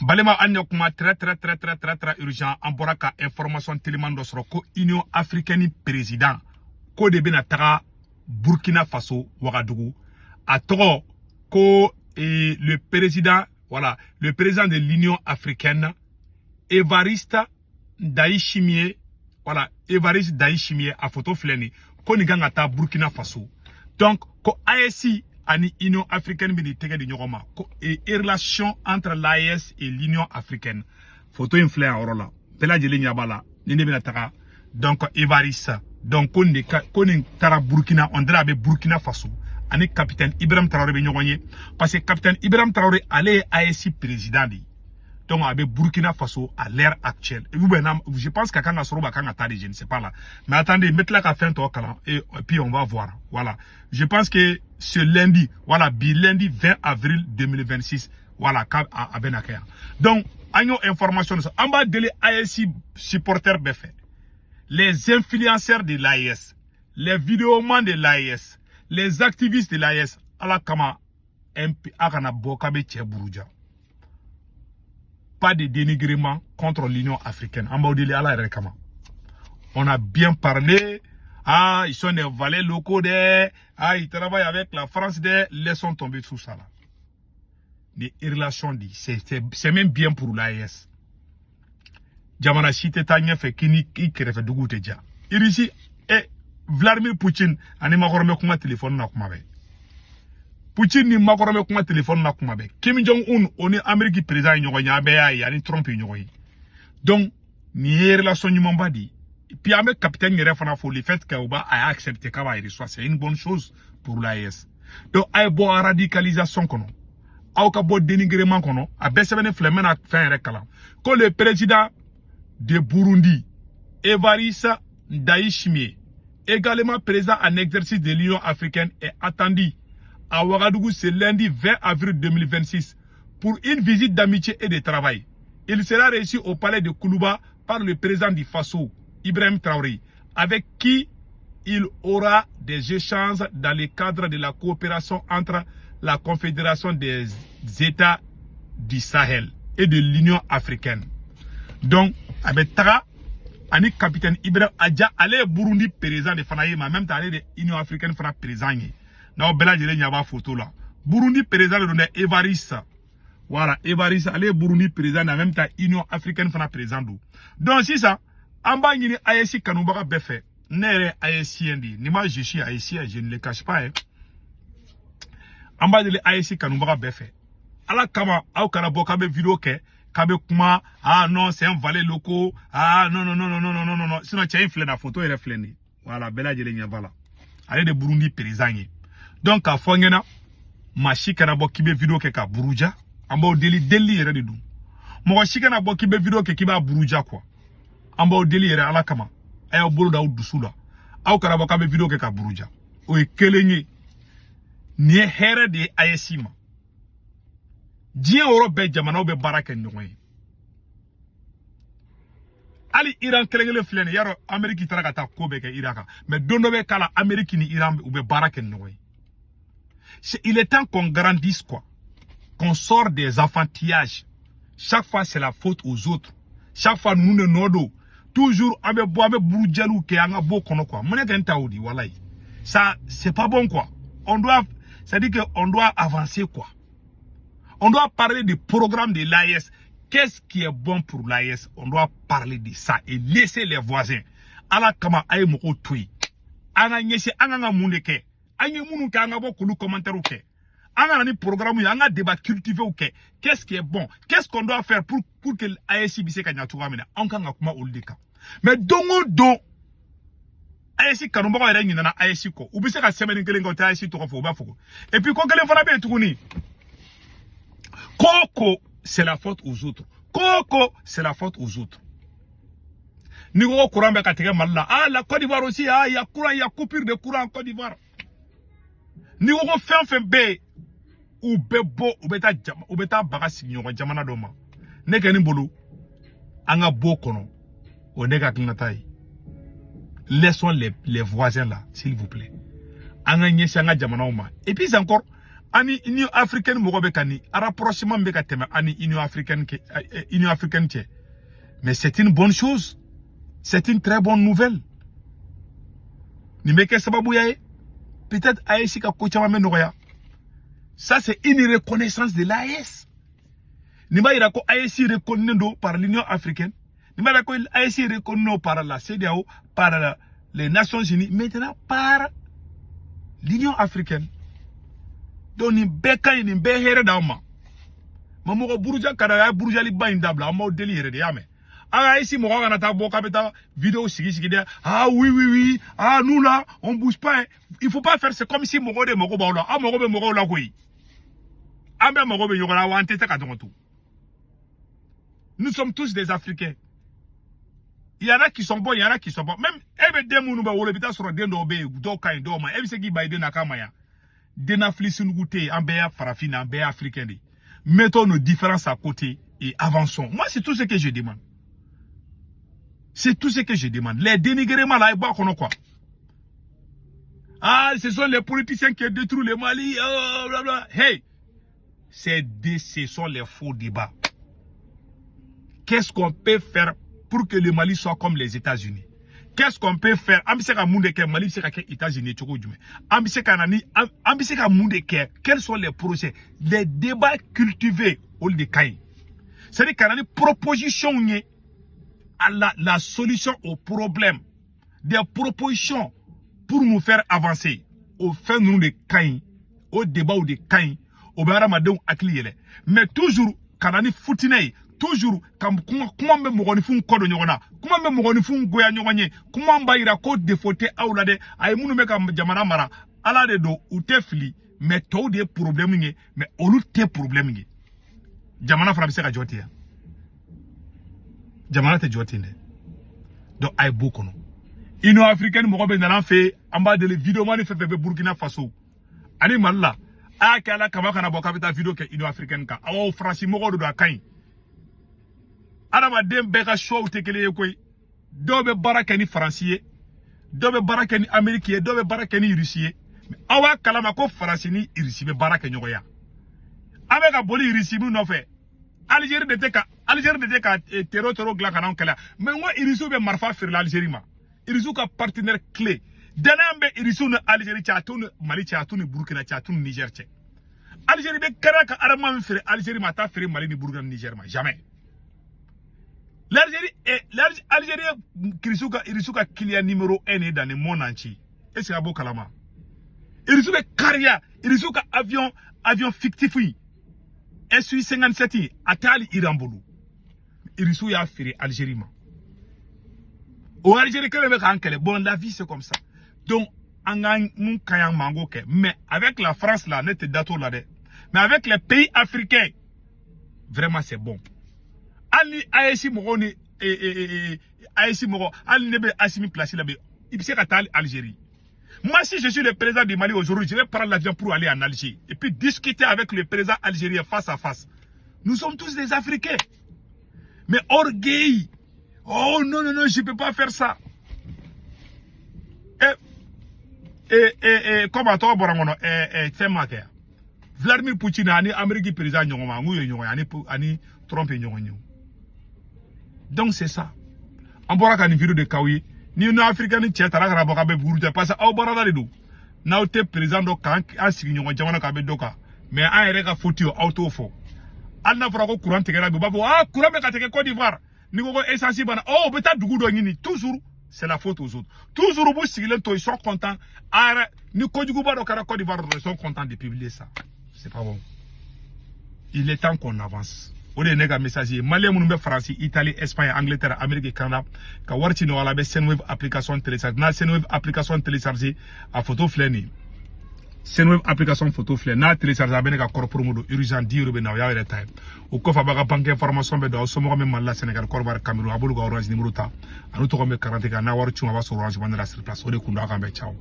Balima, an ye kuma très très très très très très urgent. An bɔra ka information teliman dɔ sɔrɔ ko Union africaine président ko de bɛna taga Burkina Faso, Ouagadougou. A tɔgɔ ko le président, voilà, le président de l'Union africaine, Évariste Ndayishimiye. Voilà, Évariste Ndayishimiye, a photo filɛ nin, ko nin kan ka taa Burkina Faso. Donc ko AES ani Union africaine bɛ nin tɛgɛ di ɲɔgɔn ma, ko relation entre l'AES et l'Union africaine. Photo in filɛ yan yɔrɔ la, bɛɛ lajɛlen ɲɛ b'a la. Ni ne bɛna taga, donc Évariste, donc ko nin de ka ko nin taara Burkina, on dirait a bɛ Burkina Faso, ani capitaine Ibrahim Traoré bɛ ɲɔgɔn ye, parce que capitaine Ibrahim Traoré, ale ye AES président de ye. Donc a bɛ Burkina Faso à l'heure actuelle. Ou bien je pense qu'a kan ka sɔrɔ, a kan ka taa de, je ne sais pas là. Mais attendez, n bɛ tila ka fɛn tɔ kalan et puis on va voir. Voilà. Je pense que ce lundi, voilà, bi lundi 20 avril 2026, voilà, k'a a bɛ na kɛ yan. Donc an y'o information sɔrɔ. An b'a deli AES supporters bɛɛ fɛ. Les influenceurs de l'AES, les vidéomans de l'AES, les activistes de l'AES, ala kama, MP, a kana bɔ k'a bɛ cɛ buruja. Pas de dénigrement contre l'Union africaine. An b'aw deli ala yɛrɛ kama. On a bien parlé. Ah, ils sont des valets locaux des. Ah, ils travaillent avec la France des. Laissons tomber tout ça là. Les relations dit, c'est même bien pour l'AES. Jamana si tɛ taa ɲɛfɛ k'i ni i kɛrɛfɛ duguw tɛ diya. Irisi, Vladimir Poutine ani Macron bɛ kuma téléphone na kuma bɛɛ. Poutine ni Macron bɛ kuma téléphone na kuma bɛɛ. Kim Jong Un, o ni Amérique président ye ɲɔgɔn ye, an bɛɛ y'a ye, ani Trump ye ɲɔgɔn ye. Donc nin ye relation ɲumanba de ye. Puis an bɛ capitaine yɛrɛ fana fo, le fait que u b'a a y'a accepté k'a b'a reçoit, c'est une bonne chose pour l'AES. Donc a ye bɔ radicalisation kɔnɔ, aw ka bɔ dénigrement kɔnɔ. A bɛɛ sɛbɛnnen filɛ, n bɛna fɛn yɛrɛ kalan ko le président de Burundi, Évariste Ndayishimiye, également président en exercice de l'Union africaine, est attendu à Ouagadougou ce lundi 20 avril 2026 pour une visite d'amitié et de travail. Il sera reçu au palais de Koulouba par le président du Faso, Ibrahim Traoré, avec qui il aura des échanges dans le cadre de la coopération entre la Confédération des États du Sahel et de l'Union africaine. Donc, a bɛ taga ani capitaine Ibrahim Adja, ale ye Burundi président de fana ye, mais en même temps ale de Union africaine fana président ye. N'aw bɛɛ lajɛlen ɲɛ b'a photo la. Burundi président de don dɛ, Évariste. Voilà, Évariste, ale ye Burundi président de, en même temps Union africaine fana président don. Donc sisan, an b'a ɲini AES kanubaga bɛɛ fɛ. Ne yɛrɛ ye AESien de ye. Ni ma, je suis AESien, je ne le cache pas, hein. An b'a deli AES kanubaga bɛɛ fɛ. Ala kama, aw kana bɔ k'a bɛ vidéo kɛ k'a bɛ kuma: ah non, c'est un valet locaux, ah non non non non non non non non. Sinon cɛ in filɛ nin, a photo yɛrɛ filɛ nin ye. Voilà, bɛɛ lajɛlen ɲɛ b'a la, ale de Burundi président ye. Donc k'a fɔ n ɲɛna, maa si kana bɔ k'i bɛ vidéo kɛ ka buruja. An b'aw deli, deli yɛrɛ de don. Mɔgɔ si kana bɔ k'i bɛ vidéo kɛ k'i b'a buruja quoi. An b'aw deli yɛrɛ ala kama, a y'aw bolo da aw dusu la, aw kana bɔ k'a bɛ vidéo kɛ ka buruja. O ye kelen ye. Nin ye hɛrɛ de ye AES ma. Diɲɛ yɔrɔ bɛɛ, jamanaw bɛ baara kɛ ɲɔgɔn ye. Hali Iran kelen kelen filɛ nin ye, yarɔ Amérique taara ka taa ko bɛɛ kɛ Iran kan, mais don dɔ bɛ k'a la, Amérique ni Iran u bɛ baara kɛ ni ɲɔgɔn ye. Il est temps qu'on grandisse quoi, qu'on sort des enfantillages. Chaque fois c'est la faute aux autres, chaque fois ninnu de nɔ don, toujours an bɛ bɔ an bɛ burujaliw kɛ, an ka bɔ o kɔnɔ quoi. Mun ne kɛ n ta o di? Walayi, ça c'est pas bon quoi. On doit, c'est à dire que on doit avancer quoi. On doit parler du programme de l'AES. Qu'est-ce qui est bon pour l'AES? On doit parler de ça et laisser les voisins. Ala kama, a ye mɔgɔw to yen. An ka ɲɛsin an kan ka mun de kɛ? An ye minnu kɛ, an ka bɔ k'olu commentaire kɛ. An ka na ni programme ye, an ka débat cultivé kɛ. Qu'est-ce qui est bon? Qu'est-ce qu'on doit faire pour que l'AES bɛ se ka ɲɛ cogoya min na? An kan ka kuma olu de kan. Mais don o don, AES kanubagaw yɛrɛ ɲinɛna AES kɔ. U bɛ se ka semaine kelen kɛ, u tɛ AES tɔgɔ fɔ, u b'a fɔ ko. Et puis ko kelen fana bɛ yen tuguni. Ko ko c'est la faute aux autres. Ko ko c'est la faute aux autres. Ni ko courant bɛ ka tigɛ Mali la, ah, la Côte d'Ivoire aussi, ah, il y a courant, il y a coupure de courant en Côte d'Ivoire. Ni ko ko fɛn fɛn bɛ yen, u bɛ bɔ, u bɛ taa jama, u bɛ taa baga sigiɲɔgɔn jamana dɔ ma. Ne kɛ nin bolo, an ka bɔ o kɔnɔ, o ne ka hakilinata ye. Laissons les voisins là, s'il vous plaît. An ka ɲɛsin an ka jamanaw ma. Et puis encore, Ani Union africaine mɔgɔ bɛ ka nin rapprochement bɛ ka tɛmɛ ani Union africaine cɛ. Mais c'est une bonne chose, c'est une très bonne nouvelle. Nin bɛ kɛ sababuya ye, peut-être AES ka ko caman bɛ nɔgɔya. Ça, c'est une reconnaissance de l'AES. Nin b'a yira ko AES reconnu don par l'Union africaine. Nin b'a yira ko AES reconnu par la CEDEAO, par les Nations Unies, maintenant par l'Union africaine. Donc nin bɛɛ ka ɲi, nin bɛɛ hɛrɛ d'aw ma. Ma mɔgɔ buruja ka d'a ye, burujaliba in dabila. An b'aw deli yɛrɛ de, y'a mɛn? A ka AES mɔgɔ kana taa bɔ k'a bɛ taa vidéo sigi sigi dɛ. Ah oui oui oui, ah nous là, on bouge pas hein. Il faut pas faire, c'est comme si mɔgɔw de mago b'aw la. Aw mago bɛ mɔgɔw la koyi. An bɛɛ mago bɛ ɲɔgɔn na wa, an tɛ se ka ɲɔgɔn to. Nous sommes tous des Africains. Il y en a qui sont bons, il y en a qui sont bons. Même e bɛ den minnu bɛ wolo, i bɛ taa sɔrɔ den dɔw bɛ yen, dɔw ka ɲi, dɔw ma. E bɛ se k'i ban i den na k'a ma ɲa. Den na fili sinugu tɛ yen, an bɛɛ y'a farafin na, an bɛɛ ye africain de ye. Mettons nos différences à côté et avançons. Moi, c'est tout ce que je demande. C'est tout ce que je demande. Les dénigrements là, i b'a kɔnɔ quoi. Ah, ce sont les politiciens qui détruisent le Mali. Oh, bla bla. Hey, ce sont les faux débats. Qu'est-ce qu'on peut faire pour que le Mali soit comme les États-Unis? Qu'est-ce qu'on peut faire? An bɛ se ka mun de kɛ? Mali bɛ se ka kɛ États-Unis cogo jumɛn? An bɛ se ka na ni an bɛ se ka mun de kɛ? Quels sont les projets? Les débats cultivés, olu de ka ɲi. C'est-à-dire ka na ni proposition ye à la solution au problème, des propositions pour nous faire avancer. O fɛn ninnu de ka ɲi, o débat de ka ɲi, o bɛ hadamadenw hakili yɛlɛ. Mais toujours ka na ni futinɛ ye, toujours ka kuma kuma bɛ mɔgɔninfinw kɔ don ɲɔgɔn na, kuma bɛ mɔgɔninfinw goya ɲɔgɔn ye, kuma b'a yira ko défaut tɛ aw la dɛ. A ye minnu bɛ ka jamana mara, Ala de don, u tɛ fili, mais tɔw de ye problème ye, mais olu tɛ problème ye. Jamana fana bɛ se ka jɔ ten yan? Jamana tɛ jɔ ten dɛ. Donc a ye b'o kɔnɔ. Union africaine mɔgɔ bɛ nana an fɛ yen, an b'a deli, vidéoman fɛn fɛn bɛ Burkina Faso ani Mali la, a y'a kɛ Ala kama, kana bɔ k'a bɛ taa vidéo kɛ Union africaine kan. Awɔ, Faransi mɔgɔw de don, a ka ɲi. Adamaden bɛɛ ka choix tɛ kelen ye koyi. Dɔw bɛ baara kɛ ni Faransi ye, dɔw bɛ baara kɛ ni Amérique ye, dɔw bɛ baara kɛ ni Russie ye. Aw b'a kalama ko Faransi ni Russie bɛ baara kɛ ɲɔgɔn ya. An bɛ ka boli Russie min nɔfɛ, Algérie de tɛ ka terro terro dilan ka n'anw kɛlɛ. Mais n ko Russie bɛ marifa feere Algérie ma. Russie ka partenaire clé, danaya bɛ Russie ni Algérie cɛ, a t'u ni Mali cɛ, a t'u ni Burkina cɛ, a t'u ni Niger cɛ. Algérie bɛ kɛra ka armement min feere Algérie ma, a t'a feere Mali ni Burkina ni Niger ma, jamais. L'Algérie est l'Algérie Russie ka Russie ka client numéro 1 dans le monde entier. Est-ce que a b'o kalama? Russie bɛ kariya, Russie ka avion fictif yi Su-57, a tɛ hali Iran bolo. Russie y'a feere Algérie ma. O Algérie kelen bɛ k'an kɛlɛ. Bon, la vie, c'est comme ça. Donc an ka mun ka ɲi an ma, an k'o kɛ. Mais avec la France là, ne tɛ da t'o la dɛ. Mais avec les pays africains, vraiment, c'est bon. Hali ni AES mɔgɔw ni AES mɔgɔ, hali ne bɛ Assimi place la bi, i bɛ se ka taa Algérie. Moi, si je suis le président du Mali aujourd'hui, je vais prendre l'avion pour aller en Algérie et puis discuter avec le président algérien face à face. Nous sommes tous des Africains. Mais orgueil. Oh non, non, non, je ne peux pas faire ça. Et comme à toi, fɛn ma kɛ. Vladimir Poutine ani Amérique président ɲɔgɔn ma, n ye ɲɔgɔn ye, ani Trump ye ɲɔgɔn ye. Donc c'est ça. An bɔra ka nin vidéo de k'aw ye. Ni Union africaine cɛ taara ka na bɔ k'a bɛ buruja, parce que aw baarada de don. N'aw tɛ président dɔ k'an an sigiɲɔgɔn jamana k'a bɛ dɔ kan, mais an yɛrɛ ka faute ye, aw t'o fɔ. Hali n'a fɔra ko courant tigɛra bi, u b'a fɔ ah, courant bɛ ka tigɛ Côte d'Ivoire. N'i ko ko essence banna, oh, u bɛ taa dugu dɔ ɲini. Toujours c'est la faute aux autres. Toujours u b'u sigilen to, ils sont contents. A yɛrɛ ni kojuguba dɔ kɛra Côte d'Ivoire dɔrɔn, ils sont contents de publier ça. C'est pas bon. Il est temps qu'on avance. O de ye ne ka message ye. Malien minnu bɛ Faransi, Italie, Espagne, Angleterre, Amérique, Canada, ka wari ci nɔgɔya la, a bɛ Sendwave application télécharger. N'a Sendwave application télécharger, a photo filɛ nin ye. Sendwave application photo filɛ. N'a télécharger, a bɛ ne ka code promo don urgent 10 euros bɛ na, o y'aw yɛrɛ ta ye. O kɔfɛ, a b'a ka banque information bɛ don. Aw somɔgɔ min Mali la, Sénégal, Côte d'Ivoire, Cameroun, a b'olu ka Orange numéro ta, a n'u tɔgɔ bɛ carte kan. N'a wari ci, a b'a sɔrɔ Orange Money la sur place. O de kun don. A k'an bɛn, ciao.